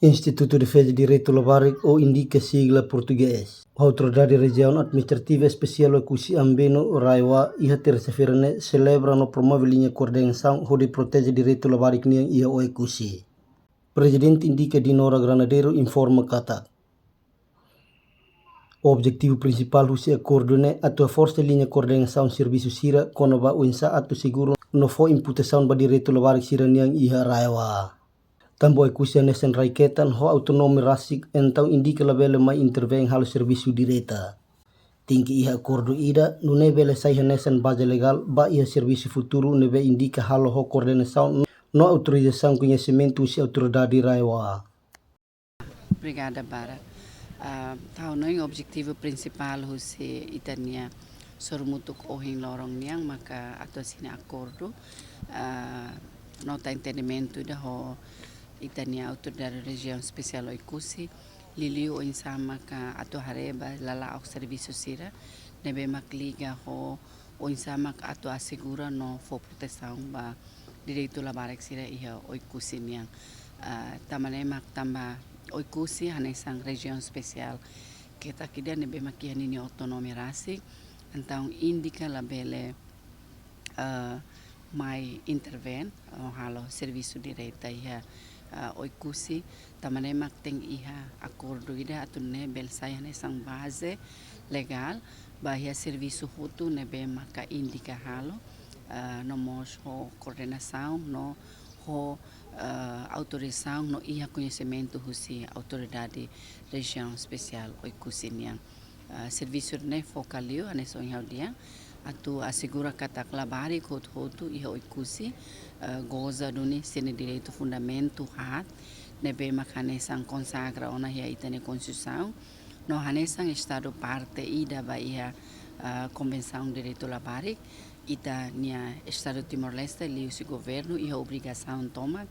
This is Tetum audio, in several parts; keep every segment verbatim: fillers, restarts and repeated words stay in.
Institutu Defeza Direitu Labarik ou indika sigla portugés, Autoridade Rejiaun Administrativa Espesiál Oekusi Ambeno, RAEOA, iha tersa-feira ne'e selebra no promove liña koordenasaun hodi proteje direitu labarik nian iha Oekusi. Prezidente indika Dinora Granadeiro informa katak objetivu prinsipál husi akordu ne'e atu reforsa liña koordenasaun servisu sira kona-ba oinsá atu seguru no fó imputasaun ba direitu labarik sira-nian iha RAEOA. Tanba Oekusi hanesan rai-ketan ho autonomia rasik, entaun indika labele mai intervein halo servisu direta. Tenke iha akordu ida, nune'e bele sai hanesan baze legál ba iha servisu futuru ne'ebé indika halo ho koordenasaun no autorizasaun koñesimentu husi autoridade RAEOA. Obrigada barak. Ah, entaun, no objetivu prinsipál husi ita-nia sorumutuk ohin loron nian maka atu asina akordu, ah, nota entendimentu ida ho ita-nia Autoridade Rejiaun Espesiál Oekusi, liuliu oinsá maka atu haree ba lala'ok servisu sira ne'ebé mak liga ho oinsá mak atu asegura no fó protesaun ba direitu labarik sira iha Oekusi nian. Ah, tanba ne'e mak tanba Oekusi hanesan rejiaun espesiál ketak ida ne'ebé mak iha ninia autonomia rasik, entaun indika labele, ah, mai intervein ou halo servisu direta iha, ah, Oekusi, tanba ne'e mak tenke iha akordu ida atu nune'e bele sai hanesan baze legál ba iha servisu hotu ne'ebé maka indika halo, ah, no mós ho koordenasaun no ho, ah, autorizasaun no iha koñesimentu husi Autoridade Rejiaun Espesiál Oekusi nian. Ah, servisu ne'e foka liu hanesan ohin ha'u dehan atu asegura katak labarik hotu-hotu iha Oekusi, ah, goza duni sira-nia direitu fundamentu haat ne'ebé mak hanesan konsagra ona iha ita-nia Konstituisaun, no hanesan Estadu parte ida ba iha, ah, Konvensaun Direitu Labarik, ita-nia Estadu Timor-Leste liuhusi governu iha obrigasaun tomak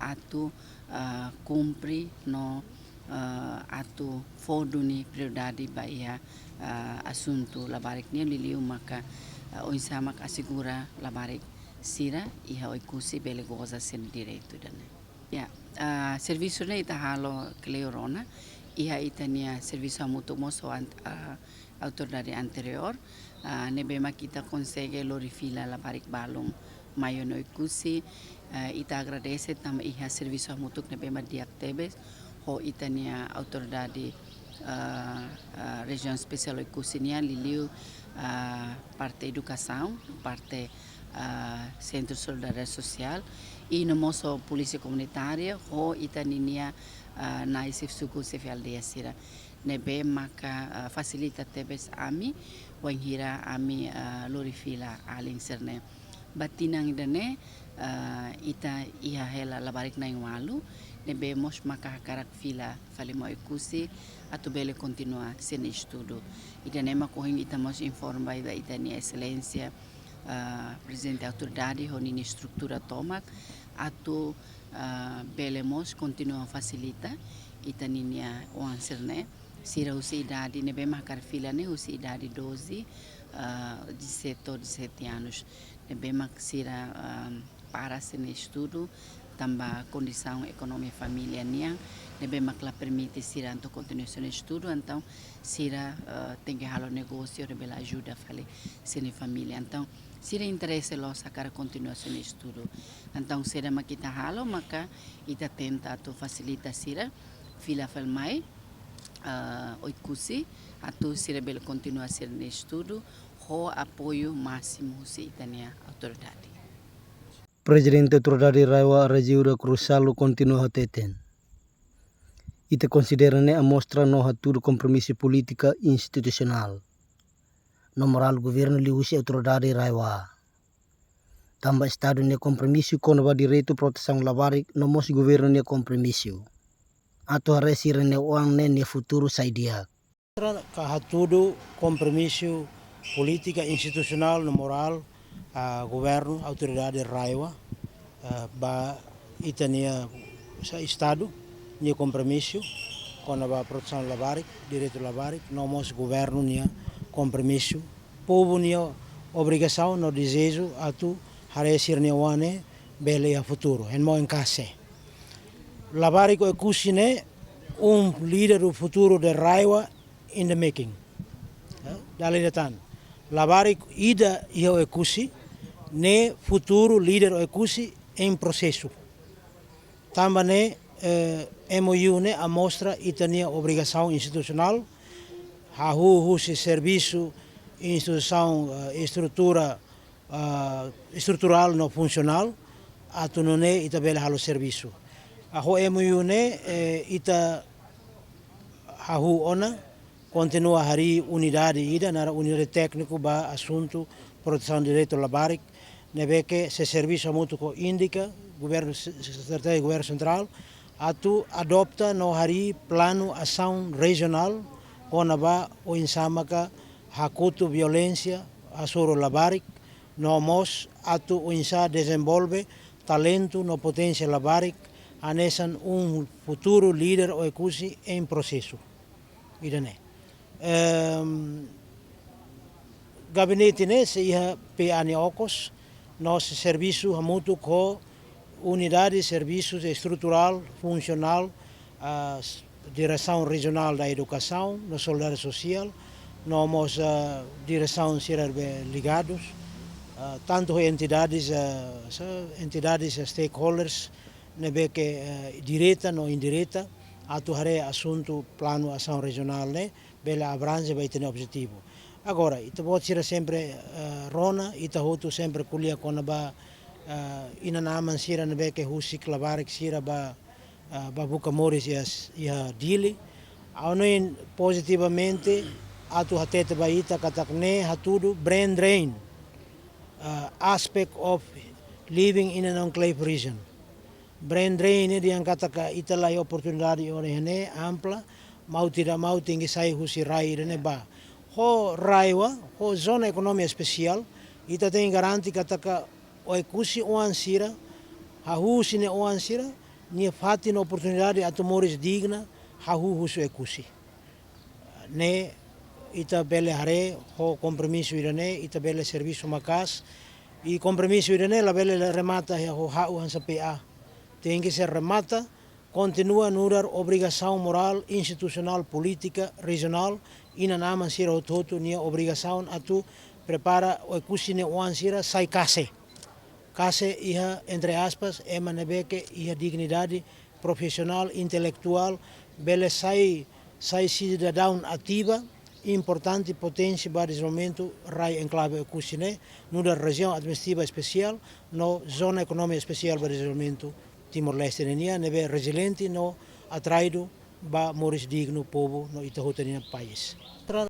atu, ah, kumpre no, ah, atu fó duni prioridade ba iha, ah, asuntu labarik nian, liuliu maka, ah, oinsá mak asegura labarik sira iha Oekusi bele goza sira-nia direitu ida-ne'e. Ya, ah, servisu ne'e ita halo kleur ona, iha ita-nia servisu hamutuk mós ho ant-, ah, autoridade anteriór, ah, ne'ebé mak ita konsege lori fila labarik balun mai ona Oekusi, ah, ita agradese tanba iha servisu hamutuk ne'ebé mak di'ak tebes ho ita-nia autoridade, ah, ah, Rejiaun Espesiál Oekusi nian, liuliu, ah, parte edukasaun, parte, ah, Sentru Solidariedade Sosiál, i no mós ho Polísia Komunitária, ho ita ninia, ah, nai xefe suku, xefe aldeia sira. Ne'ebé maka, ah, fasilita tebes ami, wainhira ami, ah, lori fila alin sira-ne'e. Ba tinan ida-ne'e, ah, ita iha hela labarik na'in-ualu, ne'ebé mós maka hakarak fila fali mai Oekusi, atu bele kontinua sira-nia estudu. Ida-ne'e mak ohin ita mós informa ba ita-nia Exelénsia, ah, Prezidente Autoridade ho ninia estrutura tomak, atu, ah, bele mós kontinua fasilita ita ninia oan sira-ne'e, sira husi idade ne'ebé mak hakarak fila ne'e husi idade doze, ah, dezassete ou dezassete anos. Ne'ebé mak sira, ah, para sira-nia estudu, tanba kondisaun ekonomia família nian, ne'ebé mak la permite sira atu kontinua sira-nia estudu, entaun sira, ah, tenke halo negósiu hodi bele ajuda fali sira-nia família. Entaun, sira interese loos hakarak kontinua sira-nia estudu. Entaun, saida mak ita halo, maka ita tenta atu fasilita sira fila fali mai, ah, Oekusi, atu sira bele kontinua sira-nia estudu, ho apoiu másimu husi ita-nia autoridade. Prezidente Autoridade RAEOA Arajiura Cruz Salu kontinua hateten, ita konsidera ne'e amostra no hatudu kompromisu polítika institusionál no morál governu liuhusi autoridade RAEOA. Tanba Estadu nia kompromisu kona-ba direitu protesaun labarik no mós governu nia kompromisu atu haree sira-nia oan ne'e nia futuru sai di'ak. Ka hatudu kompromisu polítika institusionál no morál, ah, governu, autoridade RAEOA, ah, ba ita-nia, sa, Estadu nia kompromisu kona-ba protesaun labarik, direitu labarik, no mós governu nia kompromisu, povu nia obrigasaun no dezeju atu haree sira-nia oan ne'e bele iha futuru, hein, mau enkase. Labarik Oekusi ne'e um líder do futuro de RAEOA in the making. Dala ida tan. Labarik ida iha Oekusi ne'e futuro líder Oekusi em prosesu. Tanba ne'e, eh, M O U ne'e amostra ita-nia obrigasaun institusionál, hahú husi servisu instituisaun, eh, estrutura, ah, estruturál no funsionál, atu nune'e ita bele halo servisu. Ho M O U ne'e, eh, ita hahú ona, kontinua harii unidade ida, naran unidade tékniku ba asuntu protesaun direitu labarik, ne'ebé ke sei servisu hamutuk ho INDDICA, governu, Sekretaria Governu Sentrál, atu adopta no harii planu asaun rejionál kona-ba oinsá maka hakotu violénsia hasoru labarik, no mós atu oinsá dezenvolve talentu no poténsia labarik, hanesan um futuro líder Oekusi em prosesu. Ida-ne'e. Ehm, gabinete ne'e sei iha P A nia okos, no sei servisu hamutuk ho unidade servisu estruturál, funsionál, ah, Diresaun Rejionál da Edukasaun no Solidariedade Sosiál, no mós, ah, diresaun sira be ligadus, ah, tantu ho entidades, ah, sa-, entidades, ah, stakeholders, ne'ebé ke, eh, direta no indireta, atu haree asuntu planu asaun rejionál ne'e bele abranje ba ita-nia objetivu. Agora, ita-boot sira sempre, eh, rona, ita hotu sempre ko'alia kona-ba, eh, inan-aman sira ne'ebé ke husik labarik sira ba, eh, ba buka moris iha, iha Dili. Ha'u hanoin pozitivamente atu hatete ba ita katak ne'e hatudu brain drain, eh, aspect of living in an enclave region. Brain drain ne'e dehan katak ita la iha oportunidade ohin ne'e ampla, mau tidak mau tenke sai husi rai ida-ne'e ba. Ho RAEOA, ho zona ekonomia espesiál, ita tenke garante katak Oekusi oan sira, hahú husi nia oan sira, nia fatin oportunidade atu moris digna, hahú husi Oekusi. Ne'e ita bele haree ho kompromisu ida-ne'e, ita bele servisu maka'as. I kompromisu ida-ne'e labele remata iha ho ha'u hanesan P A. Tenke sei remata, kontinua nu'udar obrigasaun morál, institusionál, polítika, rejionál, inan-aman sira hotu-hotu nia obrigasaun atu prepara Oekusi nia oan sira sai kase. Kase iha, entre aspas, ema ne'ebé ke iha dignidade profisionál, intelektuál, bele sai, sai sidadaun ativa, importante poténsia ba dezenvolvimentu rai enklave Oekusi ne'e, nu'udar rejiaun administrativa espesiál, no zona ekonomia espesiál ba dezenvolvimentu Timor-Leste ne'e nian, ne'ebé reziliente no atraídu ba moris dignu povu no ita hotu nia país.